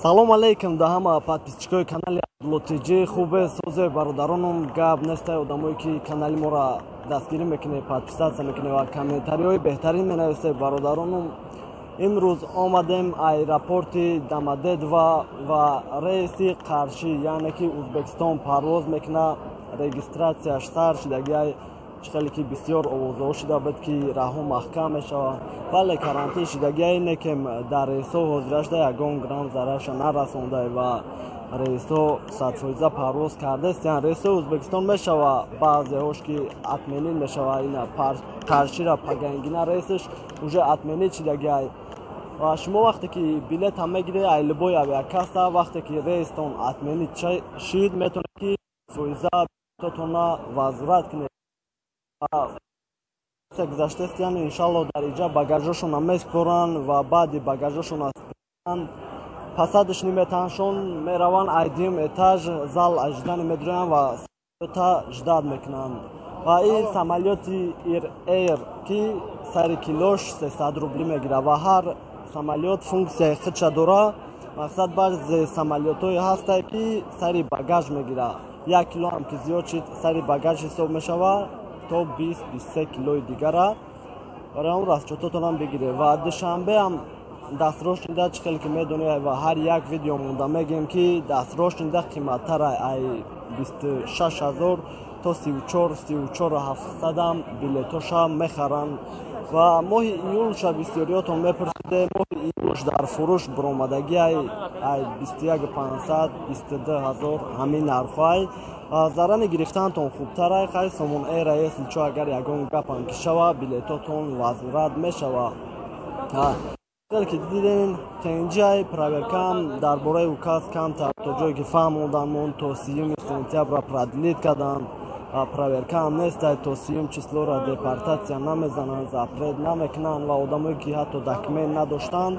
Салом алейкум да ҳама подписчикои канали Абдулло ТЖ. Хубе, созе, бародаронум? Гап нестай. Одамое ки канали моро дастгирӣ мекунед, подписаться мекунед ва комментариҳои беҳтарин менависед, бародаронум, имрӯз омадем аэропорти Домодедово ва рейси Қаршӣ, яъне ки Узбекистон парвоз мекунад. Регистратсияш сар шидагиай. Чӣ хеле ки бисёр овозҳо шуда буд, ки раҳо маҳкам мешавад, вале карантин шидагиай не, ки дар рейсҳо ҳозира шуда ягон грамм зарарша нарасонда ва рейсҳо 100% парвоз кардастиян. Рейсҳои Ӯзбекистон мешава, баъзеҳош ки отменить мешава. Ина Қаршира пагангина рейсш уже отменить шидагиай. Ва шумо вақте ки билетам мегиред ай любой авиакасса, вақте ки рейстон отменить шид, метавонед ки фоиза билетотона возврат кунед. Гузаштаст, яъне иншалло дар иҷа багажошона меспоранд ва баъди багажошона посадочный метаҳаншон, мераванд ай дуюм этаж зал ожидания медуроянд ва самолёта ждать мекунанд. Ва ин самолёти Ир Эйр, ки сари килош 300 рубли мегирад, ва ҳар самолёт функсияи худша дора. Мақсад, баъзе самолётҳое ҳастанд, ки сари багаж мегирад. 1 кило ҳам ки зиёд шид, сари багаж ҳисоб мешавад, то 20-23 килои дигара. Барои он расчётотонам бигиред. Ва Душанбеам дастрочныйда, чӣ хеле ки медонед ва ҳар як видео монда мегӯем, ки дастрочныйда қиматтара, ай 26 000 то 34, 34 700-ам билетоша мехаранд. Ва моҳи июлша бисёриётон мепурсиде. Моҳи июлш дар фурӯш буромадагӣ ай 21 500, 22 000, ҳамин нархҳоай. Зарани гирифтаантон хубтарай. Хай, Сомон Эйра если чо, агар ягон гапам ки шава, билетотон возврат мешава. Хеле ки дидем, тенҷиай. Проверкаам дар бораи указ камтар, то ҷое ки фаҳмондамон, то 30 сентябра продлить карданд. Проверкаам нестай, то 30 числора депортатсия намезананд, запрет намекунанд ва одамое ки ҳатто документ надоштанд,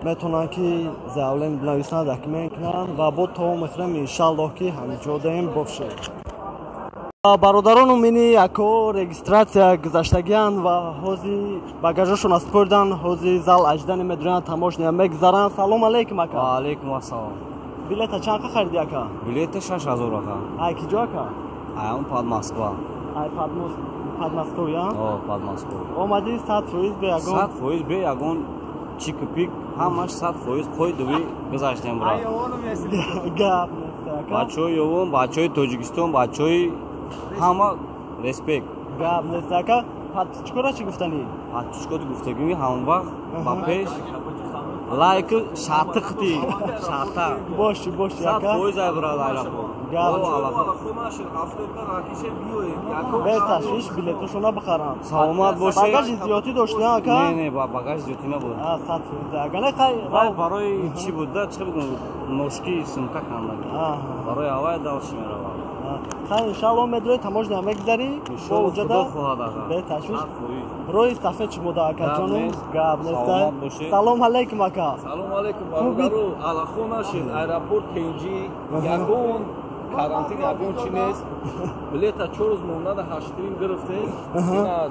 метавонанд ки заявление бинависанд, документ кунанд. Ва бо то мехӯрем, иншаллоҳ, ки ҳамиҷодаем бошед. Бародарону мини яко регистратсия гузаштагианд ва ҳози багажошон спордан, ҳози зал ожидания медуранд, таможня мегузаранд. Салом алейкум, ака. Ваалейкум ассалом. Билета чанд хариди, ака? Билета 6000, ака. Ай киҷо, ака? Ай под Москва. Ай Подмосковье? О, под Москва. Омадӣ 100% бе ягон? 100% бе ягон чик-пик, ҳамаш 100% қойдуви гузаштем, брат. Гап нест, ака. Бачаҳои Ёвон, бачаҳои Тоҷикистон, бачаҳои ҳама, респект. Гап нест, ака. Подписчикора чӣ гуфтанӣ? Подписчикоти гуфтагӣ, ҳамвақт ба пеш, лайк шатиқти шата. Боши, боши. 100% ай, брат, аэропорт. Гап без ташвиш, билетошона бихарам. Саломат бошед. Багажи зиёдӣ дошти, ака? Не, не, багажи зиёдӣ набуд. 100% ака, не, хай. Вай барои чӣ буд да, чӣ бигӯм, ношки, сумка канда, барои авай дальше меравад. Хай, иншалло, медрои, таможня мегузарӣ. Худо хоҳад, ака. Бе ташвиш, роҳи сафед шумода, акаҷону. Гап нест. Салом алейкум, ака. Салом алейкум, бародару. Аллахо нашед, аэропорт тенҷи, ягон карантин, ягон чӣ нест. Билета 4 рӯз монда ҳаштирим гирифтем, ина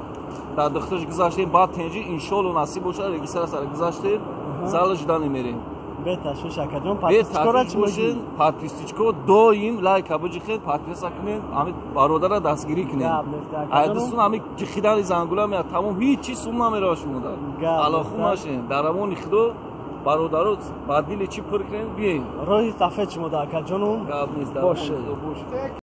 дар духташ гузаштем, баъд тенҷи, иншолло, насиб бошад, регистратсия гузаштем, зал ожидания мерем. Беташвиш, акаҷон. Подписчикора чӣ мегӯӣ? Подписчико доим лайка биҷихед, подписка кунед, ҳами бародара дастгирӣ кунед. Айдустун ҳами ҷихидани зангула меяд, тамом, ҳеҷ чиз сум намерава шумода. Аллоху нашед, дар амони Худо, бародаро, ба дили чӣ пур кунед, биед. Роҳи сафед шумода, акаҷону. Гап нест. Бошед.